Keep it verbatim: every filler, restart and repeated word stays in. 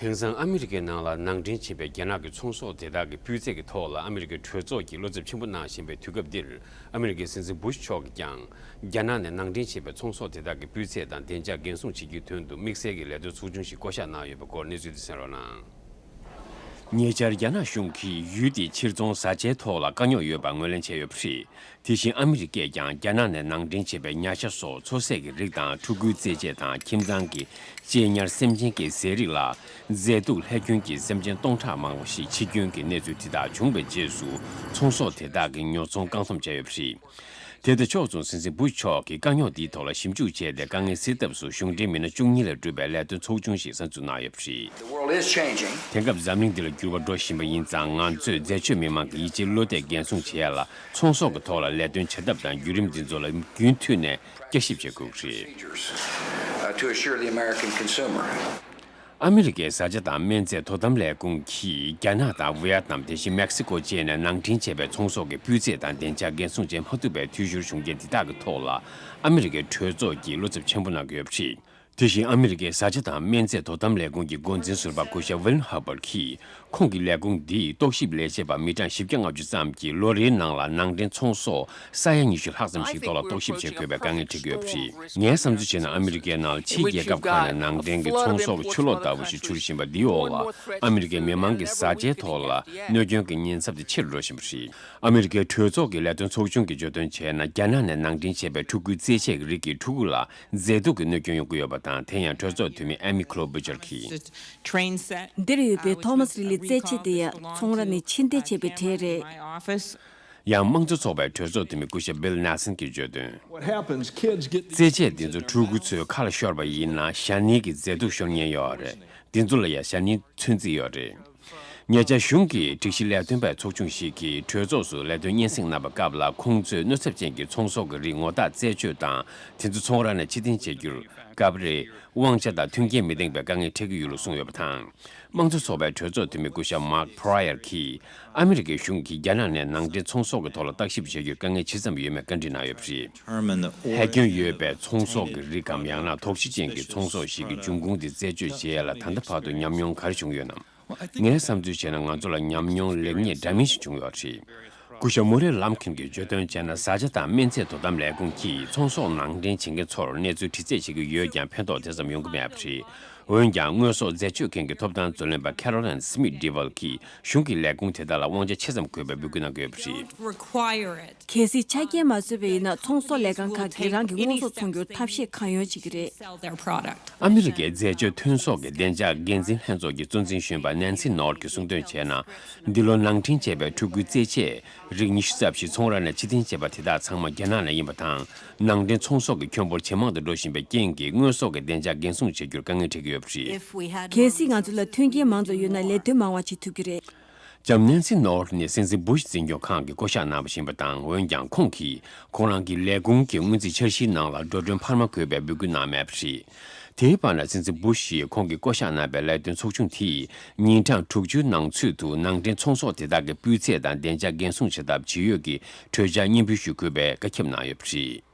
དེང་སང་ཨ་མི་རི་ཀའི་ནང་ལ་ནང་འདྲེན་བྱས་པའི་རྒྱ་ནག་གི་ཚོང་ཟོག་དེ་དག་གི་སྤུས་ཚད་ཀྱི་ཐོག་ལ་ཨ་མི་རི་ཀའི་གྲོས་ཚོགས་ཀྱིས་བློ་འཚབ་ཆེན་པོ་གནང་བཞིན་པའི་དུས་སྐབས་འདིར། ཨ་མི་རི་ཀའི་སྲིད་འཛིན་བུ་ཤ་མཆོག་གིས་ཀྱང་རྒྱ་ནག་ནས་ནང་འདྲེན་བྱས་པའི་ཚོང་ཟོག་དེ་དག་གི་སྤུས་ཚད་དང་བདེ་འཇགས་འགན་སྲུང་བྱེད་རྒྱུའི་དོན་དུ་དམིགས་བསལ་གྱི་ལས་དོན་ཚོགས་ཆུང་ཞིག་བསྐོ་གཞག་གནང་ཡོད་པའི་སྐོར་གནས་ཚུལ་དེ་གསན་རོགས་གནང་། ཉེ་ཆར་རྒྱ་ནག་གཞུང་གིས་ཡུལ་དེའི་ཕྱིར་ཚོང་བཟའ་བཅའི་ཐོག་ལ་དཀའ་རྙོག་ཡོད་པ་ངོས་ལེན་བྱས་ཡོད་པ་རེད། དེ་བཞིན་ཨ་མི་རི་ཀས་ཀྱང་རྒྱ་ནག་ནས་ནང་འདྲེན་བྱས་པའི་ཉ་ཤ་སོགས་མཚོ་ཟས་ཀྱི་རིགས་དང་ཕྲུ་གུའི་རྩེད་ཆས་དང་ཁྱིམ་ཚང་གི་གཅེས་ཉར་སེམས་ཅན་གྱི་ཟས་རིགས་ལ་མཛེས་སྡུག་ལྷད་སྐྱོན་གྱི་སེམས་ཅན་སྟོང་ཕྲག་མང་པོ་ཞིག་འཆི་སྐྱོན་གྱི་གནས་ཚུལ་དེ་དག་བྱུང་བའི་རྗེས་སུ་ཚོང་ཟོག་དེ་དག་གི་ཉོ་ཚོང་བཀག་སྡོམ་བྱས་ཡོད་པ་རེད། དེ་དང་ཕྱོགས་མཚུངས་སྲིད་འཛིན་བུ་ཤ་མཆོག་གིས་དཀའ་རྙོག་འདིའི་ཐོག་ལ་ཞིབ་འཇུག་བྱས་ཏེ་དཀའ་ངལ་སེལ་ཐབས་སུ་གཞུང་འབྲེལ་མི་སྣ་བཅུ་གཉིས་ལས་གྲུབ་པའི་ལས་དོན་ཚོགས་ཆུང་ཞིག་གསར་འཛུགས་གནང་ཡོད་པ་རེད། The world is changing. དེང་སྐབས་འཛམ་གླིང་འདི་ལ་འགྱུར་བ་འགྲོ་བཞིན་པ་ཡིན་ཙང་ང་ཚོས་འཛད་སྤྱོད་མི་མང་གི་ཡིད་ཆེས་བློ་གཏད་འགན་སྲུང་བྱེད་ཡ་ལ་ཚོང་ཟོག་གི་ཐོག་ལ་ལས་དོན་བྱེད་ཐབས་དང་བརྒྱུད་རིམ་འདི་ཚོ་ལ་རྒྱུན་མཐུད་ནས་བསྐྱར་ཞིབ་བྱེད་དགོས་ཀྱི་རེད། Procedures, uh, to assure the American consumer. ཨ་མི་རི་ཀའི་བཟའ་བཅའ་དང་སྨན་རྫས་དོ་དམ་ལས་ཁུངས་ཀྱིས་རྒྱ་ནག་དང་ཝི་ཡེ་ནམ། དེ་བཞིན་མེག་སི་ཀོ་བཅས་ནས་ནང་འདྲེན་བྱས་པའི་ཚོང་ཟོག་གི་སྤུས་ཚད་དང་བདེ་འཇགས་འགན་སྲུང་བྱེད་མ་ཐུབ་པའི་འཐུས་ཤོར་བྱུང་རྐྱེན་འདི་དག་གི་ཐོག་ལ་ཨ་མི་རི་ཀའི་གྲོས་ཚོགས་ཀྱིས་བློ་འཚབ་ཆེན་པོ་གནང་གི་ཡོད་པ་རེད། དེ་བཞིན་ཨ་མི་རི་ཀའི་བཟའ་བཅའ་དང་སྨན་རྫས་དོ་དམ་ལས་ཁུངས་ཀྱི་འགོ་འཛིན་ཟུར་པ་སྐུ་ཞབས་ཝིལ་ཧར་བར་གྱིས། ཁོང་གི་ལས་ཁུངས་འདིས་རྟོག་ཞིབ་ལས་བྱེད་པ་མི་གྲངས་བཞི་བརྒྱ་ལྔ་བཅུ་ཙམ་གྱིས་ལོ་རེའི་ནང་ལ་ནང་འདྲེན་ཚོང་ཟོག་ས་ཡ་ཉི་ཤུ་ལྷག་ཙམ་ཞིག་ཐོག་ལ་རྟོག་ཞིབ་བྱེད་དགོས་པའི་དཀའ་ངལ་འཕྲད་ཀྱི་ཡོད་པ་རེད། ངའི་བསམ་ཚུལ་བྱས་ན་ཨ་མི་རི་ཀའི་ནང་ལ་ཕྱིའི་རྒྱལ་ཁབ་ཁག་ནས་ནང་འདྲེན་གྱི་ཚོང་ཟོག་གི་ཆུ་ལོག་ལྟ་བུ་ཞིག་འཕྱུར་བཞིན་པ་འདིའི་འོག་ལ་ཨ་མི་རི་ཀའི་མི་མང་གི་བཟའ་བཅའི་ཐོག་ལ་གནོད་སྐྱོན་གྱི་ཉེན་ཚབས་དེ་ཆེ་རུ་འགྲོ་བཞིན་པ་རེད། ཨ་མི་རི་ཀའི་གྲོས་ཚོགས་ཀྱི་ལས་དོན་ཚོགས་ཆུང་གིས་བརྗོད་དོན་བྱས་ན། རྒྱ་ནག་ནས་ནང་འདྲེན་བྱས་པའི་ཕྲུ་གུའི་རྩེད་ཆས་ཀྱི་རིགས་ཀྱིས་ཕྲུ་གུ་ལ་མཛེས་སྡུག་གི་གནོད་སྐྱོན་ཡོང་གི་ཡོད་པ་དང་། དེ་ཡང་གྲོས་ཚོགས་འཐུས་མི་ཨེ་མི་ཁི་ལོ་བྷུ་ཅར་གྱིས། འདིར་ཡོད་པའི་ཐོ་མཱ་སི་རི་ལི་རྩེད་ཆས་དེ་ཡང་ཚོང་ར་ནས་ཕྱིར་འཐེན་བྱས་པའི་གྲས་རེད། ཡང་དམངས་གཙོ་ཚོགས་པའི་གྲོས་ཚོགས་འཐུས་མི་སྐུ་ཞབས་བྷིལ་ནེལ་སན་གྱིས་བརྗོད་དོན། What happens, kids get རྩེད་ཆས་འདི་ཚོ་ཕྲུ་གུ་ཚོའི་ཁ་ལ་ཤོར་བ་ཡིན་ན་ཞ་ནི་གི་མཛེས་སྡུག་ཤོར་ཉེན་ཡོད་རེད། འདི་ཚོ་ལ་ཡང་ཞ་ནི་ཚོན་རྩི་ཡོད་རེད། ཉེ་ཆར་གཞུང་གི་སྒྲིག་གཞི་ལས་དོན་པའི་ཚོགས་ཆུང་ཞིག་གིས་གྲོས་ཚོགས་སུ་ལས་དོན་སྙན་སེང་གནང་བའི་སྐབས་ལ། ཁོང་ཚོས་གནོད་ཚབས་ཅན་གྱི་ཚོང་ཟོག་གི་རིགས་ངོ་རྟགས་རྩད་གཅོད་དང་། དེ་ཚོ་ཚོང་ར་ནས་ཕྱིར་འཐེན་བྱེད་རྒྱུར་སྐབས་རེ་དབང་ཆ་དང་མཐུན་རྐྱེན་མི་ལྡན་པའི་དཀའ་ངལ་འཕྲད་ཀྱི་ཡོད་ལུགས་གསུངས་ཡོད་པ་དང་། དམངས་གཙོ་ཚོགས་པའི་གྲོས་ཚོགས་འཐུས་མི་སྐུ་ཞབས་མཱག་ཕོ་ར་ཡར་གྱིས། ཨ་མི་རི་ཀའི་གཞུང་གིས་རྒྱ་ནག་ནས་ནང་འདྲེན་ཚོང་ཟོག་གི་ཐོག་ལ་བརྟག་ཞིབ་བྱེད་རྒྱུར་དཀའ་ངལ་ཇི་ཙམ་ཡོད་མེད་བཀའ་འདྲི་གནང་ཡོད་པ་རེད། ལྷད་སྐྱོན་ཡོད་པའི་ཚོང་ཟོག་གི་རིགས་གམ། ཡང་ན་དོགས་གཞི་ཅན་གྱི་ཚོང་ཟོག་ཞིག་གི་འབྱུང་ཁུངས་དེ་རྩད་གཅོད་བྱེད་ཡ་ལ་ད་ལྟ་བར་དུ་ཉམས་མྱོང་ག་རེ་བྱུང་ཡོད་ནམ། ངའི་བསམ་ཚུལ་བྱས་ན། ང་ཚོ་ལ་ཉམས་མྱོང་ལེགས་ཉེས་འདྲ་མིན་ཞིག་བྱུང་ཡོད་རེད། སྐུ་ཞབས་མུ་རེ་ལམ་ཁིན་གྱིས་བརྗོད་དོན་བྱས་ན། བཟའ་བཅའ་དང་སྨན་རྫས་དོ་དམ་ལས་ཁུངས་ཀྱིས་ཚོང་ཟོག་ནང་འདྲེན་བྱེད་མཁན་ཚོར་གནས་ཚུལ་དྲི་རྩད་བྱེད་ཀྱི་ཡོད་ཀྱང་། ཕན་ཐོགས་དེ་ཙམ་ཡོང་གི་མེད་པ་རེད། འོན་ཀྱང་། དངོས་ཟོག་འཛད་སྤྱོད་མཁན་གྱི་ཐོབ་ཐང་རྩོད་ལེན་པ་ཁེ་རོ་ལན་སི་མིད་ཌི་ཝལ་གྱིས་གཞུང་གི་ལས་ཁུངས་དེ་དག་ལ་དབང་ཆ་ཆེ་ཙམ་དགོས་པའི་འབོད་སྐུལ་གནང་གི་ཡོད་པ་རེད། Require it. གལ་སྲིད་ཆ་རྐྱེན་མ་བཟོས་པ་ཡིན་ན། ཚོང་ཟོག་ལས་ཁང་ཁག་གིས་རང་གི་དངོས་ཟོག་འཚོང་རྒྱུར་ཐབས་ཤེས་གང་ཡོང་བྱེད་ཀྱི་རེད། Sell their product. ཨ་མི་རི་ཀའི་རྫས་སྦྱོར་ཐོན་ཟོག་གི་བདེ་འཇགས་འགན་འཛིན་ལྷན་ཚོགས་ཀྱི་གཙོ་འཛིན་གཞོན་པ་ནན་སི་ནོར་གྱིས་གསུངས་དོན་བྱས་ན། འདི་ལོ་ནང་འདྲེན་བྱས་པའི་ཕྲུ་གུའི་རྩེད་ཆས་རིགས་ཉི་ཤུ་ཙམ་ཞིག་ཚོང་ར་ནས་ཕྱིར་འཐེན་བྱས་པ་དེ་དག་ཚང་མ་རྒྱ་ནག་ནས་ཡིན་པ་དང་། ནང་འདྲེན་ཚོང་ཟོག་གི་ཁྱོན་འབོར་ཇེ་མང་དུ་འགྲོ་བཞིན་པའི་རྐྱེན་གྱིས། དངོས་ཟོག་གི་བདེ་འཇགས་འགན་སྲུང་བྱེད་རྒྱུར་དཀའ་ངལ་འཕྲད་ཀྱི་ཡོད་པ་རེད། If we had གལ་སྲིད་ང་ཚོ་ལ་མཐུན་རྐྱེན་མང་ཙམ་ཡོད་ན། ལས་དོན་མང་བ་བྱེད་ཐུབ་ཀྱི་རེད། ལྕམ་ནན་སི་ནོར་ནི་སྲིད་འཛིན་བུ་ཤ་འཛིན་སྐྱོང་ཁང་གིས་བསྐོ་གཞག་གནང་བ་ཞིག་ཡིན་པ་དང་། འོན་ཀྱང་། ཁོང་གིས་ཁོང་རང་གི་ལས་ཁུངས་ཀྱི་སྔོན་རྩིས་འཆར་གཞིའི་ནང་ལ་འགྲོ་གྲོན་འཕར་མ་དགོས་པའི་འབོད་སྐུལ་གནང་མེད་པ་རེད། དེའི་བར་ན། སྲིད་འཛིན་བུ་ཤ་ཡིས་ཁོང་གིས་བསྐོ་གཞག་གནང་བའི་ལས་དོན་ཚོགས་ཆུང་དེས་ཉིན་གྲངས་དྲུག་ཅུའི་ནང་ཚུད་དུ་ནང་འདྲེན་ཚོང་ཟོག་དེ་དག་གི་སྤུས་ཚད་དང་བདེ་འཇགས་འགན་སྲུང་བྱེད་ཐབས་ཇི་ཡོད་ཀྱི་གྲོས་འཆར་སྙན་འབུལ་ཞུ་དགོས་པའི་བཀའ་ཁྱབ་གནང་ཡོད་པ་རེད།